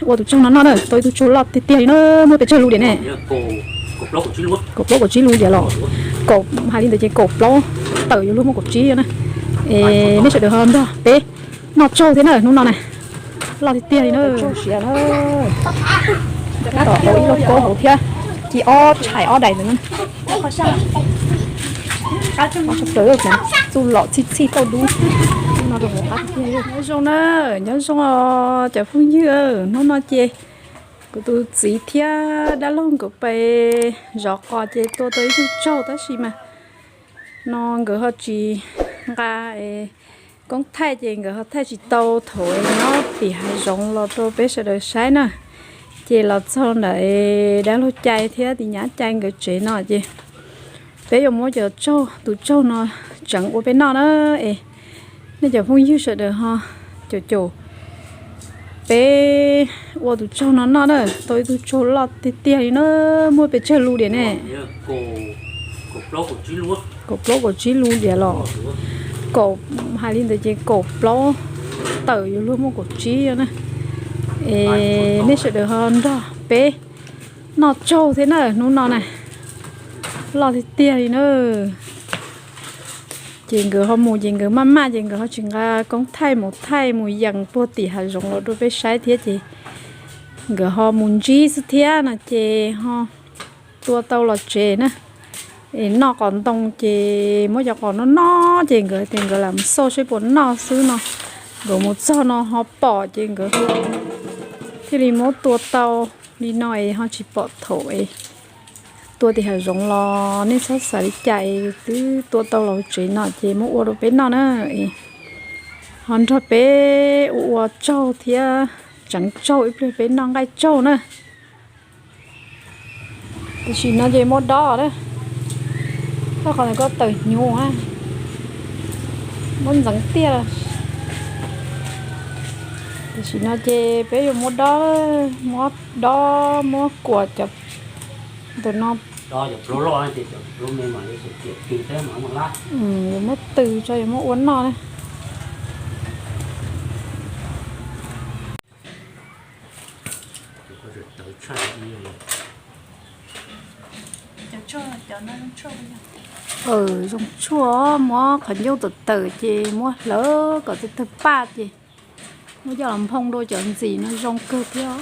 Ua tus tsaug no noj na, tau ib tug tsaug loj tiag tiag li na, muaj pes tsawg lus diam ne? Kaum plaub kaum tsib lus diam los. Kaum, hais li ntawd ces kaum plaub tawm yuav luag muaj kaum tsib na. Es nej sawv daws ho nrog peb noj tsaug thiab na hnub no na. Loj tiag tiag li na. Tsaug siav na. Tab tom tau ib lauj kaub hauv thiab, ci ob tshais ob daim ntawd na. Txuj lom txhij txhij tauj dub. Nyob zoo na, nyob zoo os cov phooj ywg, hnub no ces kuv tus txiv thiab dab laug nkawd pais zov qos ces tua tau ib tug tsaug tab sis mas no nkawd ho tsis nqa koob thaij ces nkawd ho thaij tsis tau thaum nyob tim hav zoov los rau peb sawv daws saib na. Ces los txog ntawm dab laug Cai thiab tis nyab Cai nkawd tsev no ces peb yuav muab cov tsaug, tus tsaug no tseev ua peb noj na. Es nej cov phooj ywg sawv daws ho caum caum peb ua tus tsaug no noj na, tau ib tug tsaug loj tiag tiag li na, muaj pes tsawg lus diam ne? Kaum plaub kaum tsib lus diam los. Kaum, hais li ntawd ces kaum plaub tawm yuav luag muaj kaum tsib na. Es nej sawv daws ho nrog peb noj tsaug thiab na hnub no na. Loj tiag tiag li na. Ces nkawd ho mus ces nkawd maj maj ces nkawd ho tsis nqa koob thaij mus thaij mus yees puag tim hav zoov los rau peb saib thiab ces nkawd ho mus ntsib xwb thiab no ces ho tua tau los tsev na. Es noj qos ntoo ces muab cov qos noj noj ces nkawd tias nkawd lam mus xauj seb puas noj xwb no. Nkawd mus txog no ho pom ces nkawd thiaj li muab tua tau li no es ho tsis pom thaum es tua tim hav zoov los nej txhob xav li cas es twb tua tau los tsev no ces muab ua rau peb noj na. Es ho nrog peb ua ua tsaug thiab tseev tsaug ib pliag peb noj nqaij tsaug na. Tam sim no ces muab dob na, koj qhov ntawd koj tawm hnyuv na, muab ntxeev tiaj. Tam sim no ces peb yuav muab dob, muab dob muab kuam cov ntawm no. Yuav muab tws tso yuav muab ua noj na. Zoo tshuaj, muab qhov ncauj tawm tawm ces muab hlawv kom tawg tawg paj ces muab coj los nphoo rau cov ntxim no zoo kawg thiab.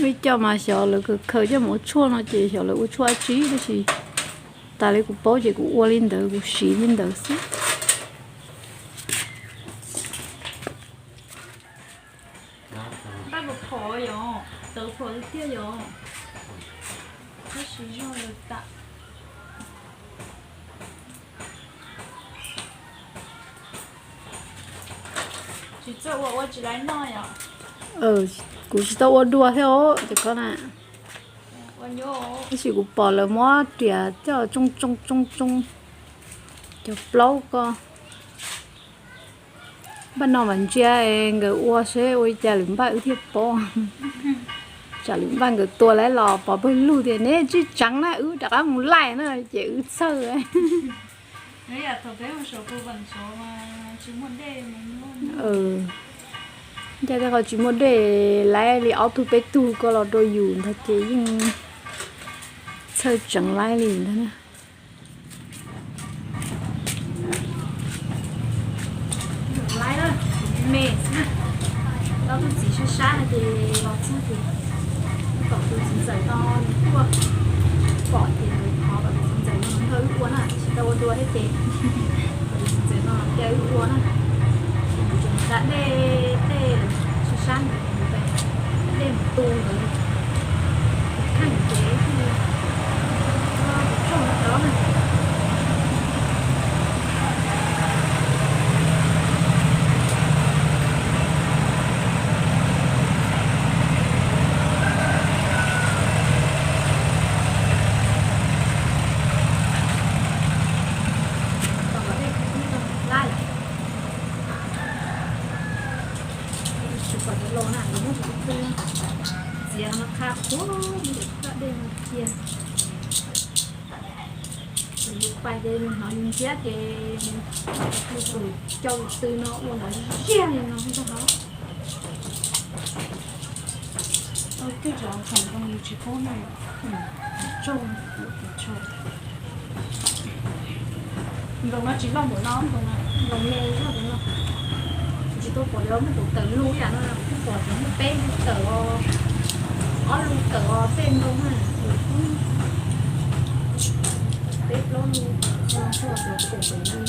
Ib co mas xyov lawv khaws khaws coj mus ua tshuaj no ces xyov lawv ua tshuaj dab tsi tab sis tas li kuv paub ces kuv ua li ntawd kuv siv li ntawd xwb. Kuv tsis tau ua dua thiab os cov ko na. Tab sis kuv pom lawv muab riam coj tsoo tsoo tsoo tsoo cov plaub ko. Npaj no mas ntsia nkawd ua seb ua li cas lwm npaj wb thiaj paub. Tsam lwm npaj nkawd tua lawm los pov pawg lug tias neb tsis tseev na wb rov qab mus laij na ces wb txhawj. Cas tej qhov tsis muaj dej, laib li ob tug peb tug ko los rau yus ntag ces yeej txhawj tseev laib li ntag na. Laib na, me xwb na. Tau tus txiv sab sab no ces los txog ces kom tus txiv ntxawm no nws tuaj pom ces nws thov kom tus txiv ntxawm no nrog wb ua na, tsis tau ua dua thiab ces kom tus txiv ntxawm no nrog wb ua na. Ces nws tseem da dej tej sab sab ntawd ces nws da dej mus tu ntawd. Kheej ces thiaj li tsaug no rov na. Tsis pom cov laus na, nws muab tus twg txiav no qha qhuav muab cov dej no cia. Kuv Yus pais ces yus hnov yus ntxiab ces yus tus cau yus tw no ua ntawd ziaj li no xwb ntag. Tej zaum thaum zoo yus tsis paub no, tsaug, tsaug. Nploos no tsis loj npaum no, nploos no, nploos me zog no. Tsis tau pom lawv muaj tus kawm lug ib yam no, kuv pom cov muaj peb lub kawm os, ob lub kawm os, peb nploos na, peb plaub lub, cov kawm lug no,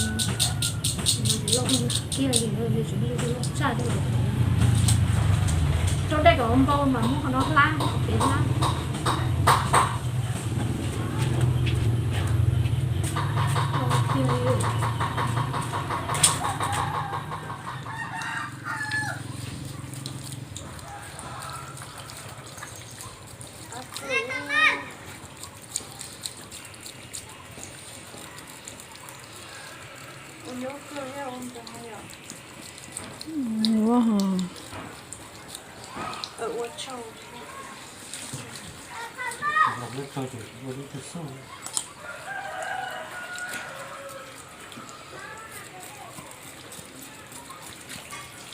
loj kiag li, tseem loj tshaj li. Rau dej kom npau mas muab qhov no hlab, kev hlab.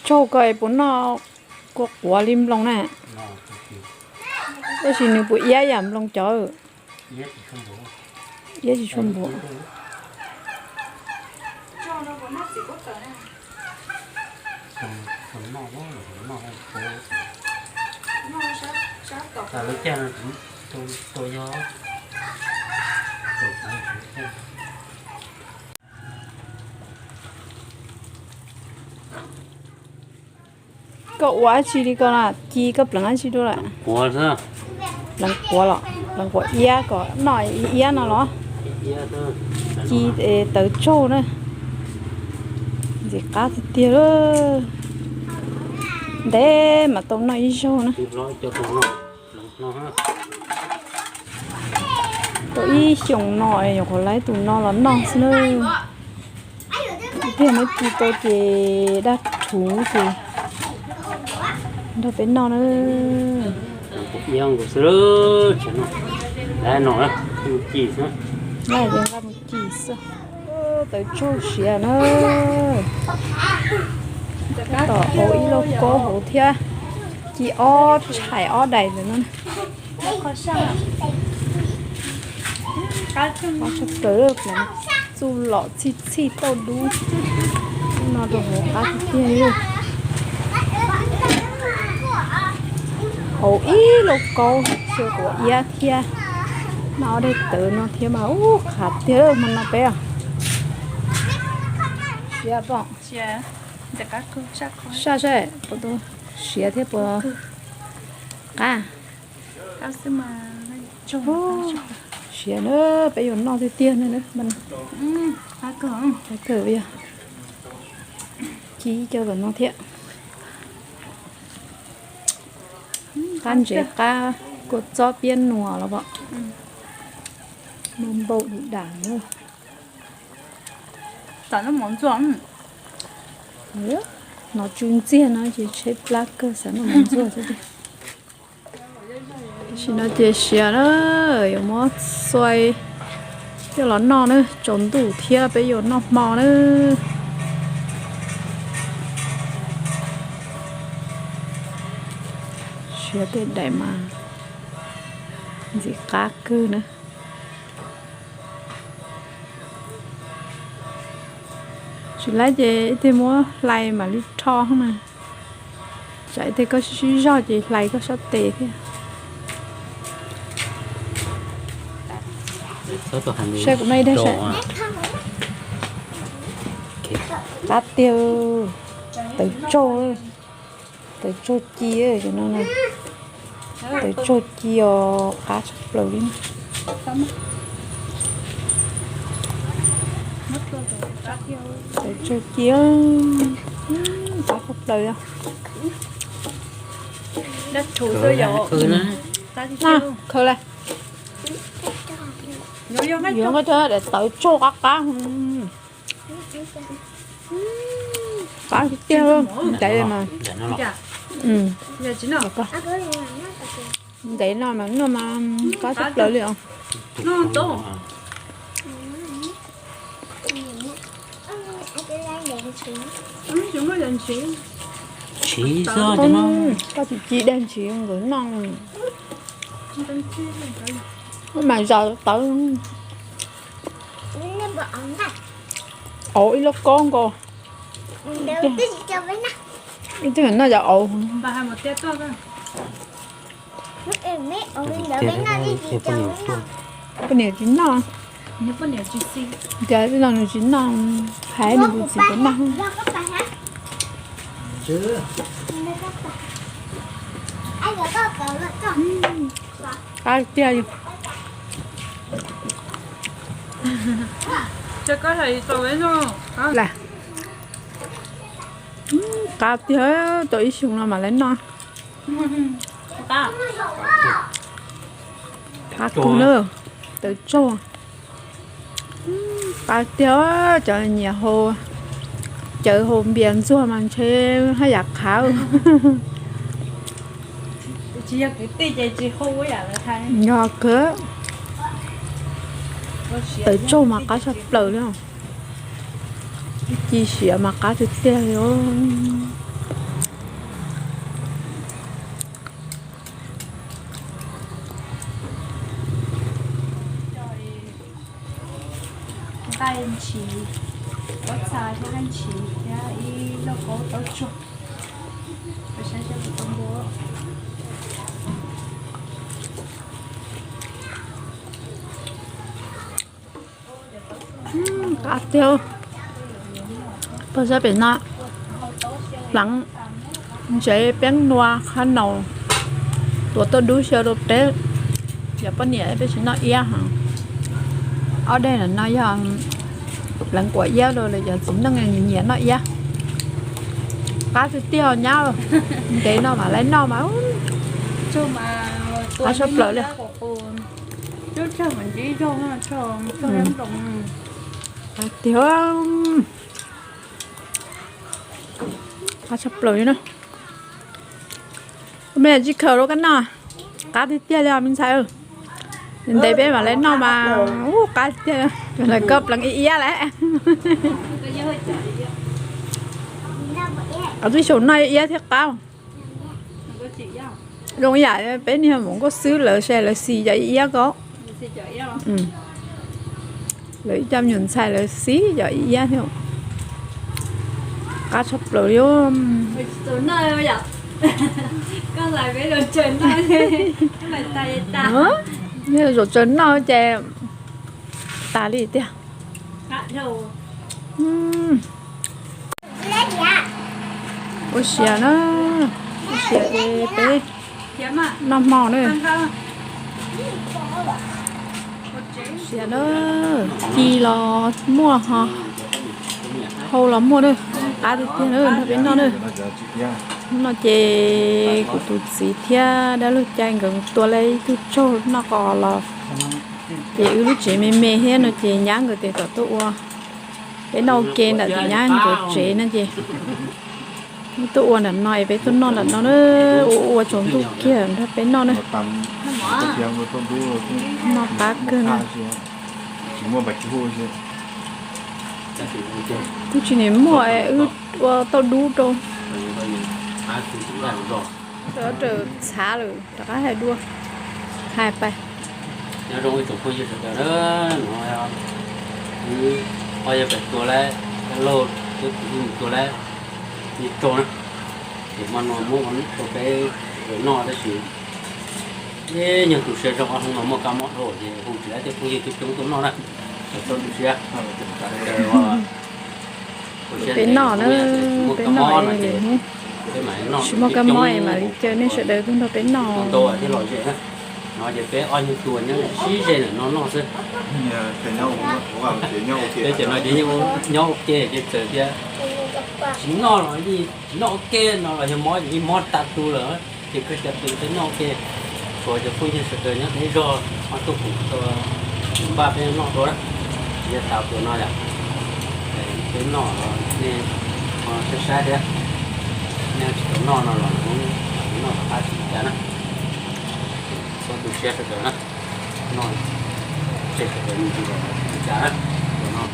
Tsaug ko es puas noj kua quav li nploos na? Tab sis nws puas iab yam nploos cov? Iab tsis tshua npuav. Koj ua dab tsi li ko na? Ci koj pleev dab tsi dua lawm? Pleev quav los? Pleev quav iab kom noj iab no los? Ci tawv tsaug na. Ntxim qab tiag tiag lawm. Ntev mas tau noj ib zaug na. Tau ib xyoos no nyuam qhuav laib tus no los noj xwb na. Tiag muab ci tau ces daj rhuv ces nrog peb noj na. Iab nkaus xwb, laib no mus ci xwb. Laib ces nqa mus ci xwb. Tawv tsaug siav na. Tab tom hau ib lauj kaub hauv thiab. Ci ob tshais ob daim ntawm no. Qab tshaj plaws, pleev txuj lom txhij txhij tauj dub. Lub no rau hauv qab tiag tiag li. Hau ib lauj kaub xyaw quav iab thiab. Noj ob daim tawv no thiab mas ub qab tiag hmo no peb os. Siav pom. Saj saib puas tau siav thiab puas qab. Siav na, peb yuav noj tiag tiag na. Qab kawg, ci cov tom no thiab. Qab ntsev qab kua txob piab nuas los pom. Npau npau dam na. Hnov tsw ntxiag no ces tsheb plab kawg, xav noj mov ntxuag xwb tiag. Tam sim no ces siav na, yuav muab xuai coj los noj na, tsaus ntuj thiab peb yuav noj hmo na. Siav tej daim mas ntxim qab kawg na. Tsis laib ces ib teg muab hlais mam li rho na. Tsam ib teg koj sib sib zog ces hlais koj sab tes thiab. Saib kuv noj ib daig saib. Qab tiag, tawv tsaug, tawv tsaug ci no. Tawv tsaug ci os, qab tshaj plaws li. Tawv tsaug ci, qab tshaj plaws. Khaws lawm. Yuav nqa cov daim tawv tsaug qab qab. Qab tiag tiag, ntev mas. Ntev no mas noj mas qab tshaj plaws li os. Ntshiv xwb. Koj tsis ci dag ntshiv nkawd noj. Mas zos tawv. Auv ib lub kaub nkaus. Ib tug noj yog auv. Poj niam tsis noj. Tias tej no nws tsis noj, hais nws tus txiv puas noj. Qab tiag. Qab tiag, tau ib xyoo no mam li noj. Qab kawg na, tawv tsaug. Qab tiag, cov nyiam haus cawv haus npias ntxuag mas ntshe haj yam qhav. Yog kawg, tawv tsaug mas qab tshaj plaws li. Ci siav mas qab tiag tiag li. Nqaij ntshiv, pob txha thiab nqaij ntshiv thiab ib lauj kaub taub tsuag. Saib saib puas tau npua. Qab tiag. Pog saib pem no, pleev ntsev, peeb nua, qhab naus, tuav tauj dub xyaw rau peb. Yog poj niam peb tsis noj iab heev. Ob daim no yog pleev quav iab rau lawv cov txiv neej nyiam noj iab. Qab tiag tiag nyab, ntev no mam li noj mas qab tshaj plaws li. Qab tiag, qab tshaj plaws li na. Me tsis khaws rau koj noj, qab tiag tiag li os me ntxhais. Ntev peb mam li noj mas ub qab tiag. Koj pleev ib iab lawm. Twb xyaum noj iab thiab qab. Zoo yam peb niag mus nkauj xwb lawv se lawv xis cov iab ko. Lawv ib co me nyuam ntxhais lawv xis cov iab thiab. Qab tshaj plaws li. Zaum tsaws noj ces tas li tiag. Ua siav na, ua siav ces peb noj hmo na. Siav na, ci los muaj ho, hau los muaj na, qab tiag tiag na, nrog peb noj na. Hnub no ces kuv tus txiv thiab dab laug Cai nkawd tua lawm ib tug tsaug noj qos los, ces wb lub tsev me me thiab no ces nyab nkawd tes tom tuaj ua, peb noj ua ke ntawm tim nyab nkawd tsev no ces tuaj ua ntawm no es peb tuaj noj ntawm no na, ua ua tsaus ntuj kiag nrog peb noj na. Noj qab kawg na. Kuj tsis nim muaj es wb ua tauj dub rau. Raws txhav lawm rov qab hais dua, hais pais. Nyob zoo ib tsoom phooj ywg sawv daws na, no wb ob yawg pem tua lawm, laug thiab kuv wb mus tua lawm, yeej tsaug na. Ces hmo no muab rau peb noj tab sis ib nyuag tu siav zog ob hnub no muaj kab mob dhau ces hu tsis tau tej phooj ywg coob coob tuaj noj na. Txhob tu siab. Peb noj na, peb noj, tsis muaj kab mob mam li caw nej sawv daws tuaj nrog peb noj. No ces peb ob nyuag tua nyob sib ze ntawm no noj xwb. Peb cov no ces yeej nyob ua ke ces txawm tias tsis noj los yeej tsis noj ua ke no los yog mob ces yeej mob tas tu lawm. Ces kawg cov pem peb noj ua ke, tsuav cov phooj ywg sawv daws nyob peb zog ho tuaj koom tua npaj peb noj dua na. Tsis yog tas tus no yom. Peb noj los nej ho saib saib thiab, nej tsis tau noj no los noj qab tsis cas na. Txhob tu siab sawv daws na, noj tseg sawv daws me ntsis los tsis cas na, tus no.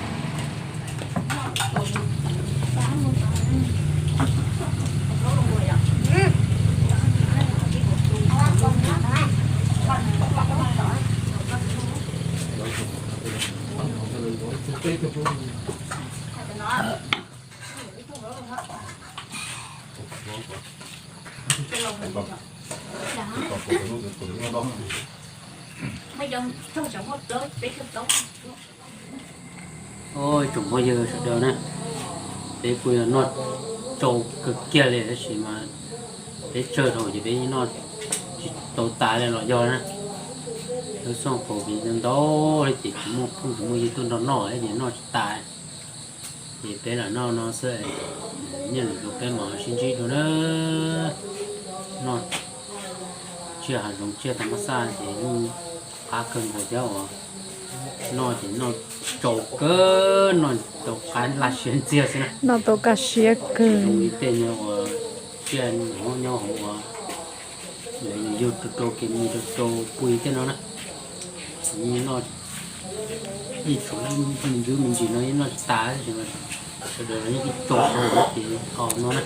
Ib tsoom phooj ywg sawv daws na, peb kuj yog noj tsau kawg kiag li tab sis mas peb tsawg dhau ces peb noj tsis tau tas li los yog na. Lub xyooj kaus pib ntau ntau li ces tsis muaj phooj tsis muaj ywg tuaj nrog noj li ces noj tsis tas. Ces peb lam noj no xwb, niaj lwm zaus peb mam sib ntsib dua na. Noj tsiaj hav zoov tsiaj tas mab xaj ces yeej qab kawg nkaus thiab uas noj ces noj tsau kawg, noj tau qab laj siab ntxiag xwb na. Noj tau kaj siab kawg. Zoo li tej nyuag uas tsiaj nyob hauv uas lawv yug rau rau kev mus rau rau pui tej no na. Noj ib tshuav me ntsis me ntsis no yeej noj tsis tas, sawv daws los yeej tsau tsau ces tho no na.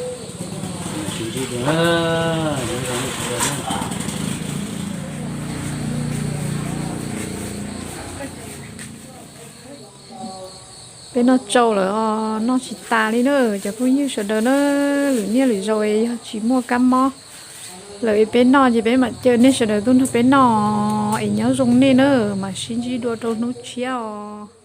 Sib ntsib dua na. Peb noj tsau lawm os, noj tsis tas li na cov phooj ywg sawv daws na. Lwm niaj lwm zaus es yog tsis muaj kab mob lawm es peb noj ces peb mam caw nej sawv daws tuaj nrog peb noj es nyob zoo nej na, mam sib ntsib dua rau hnub tshiab os.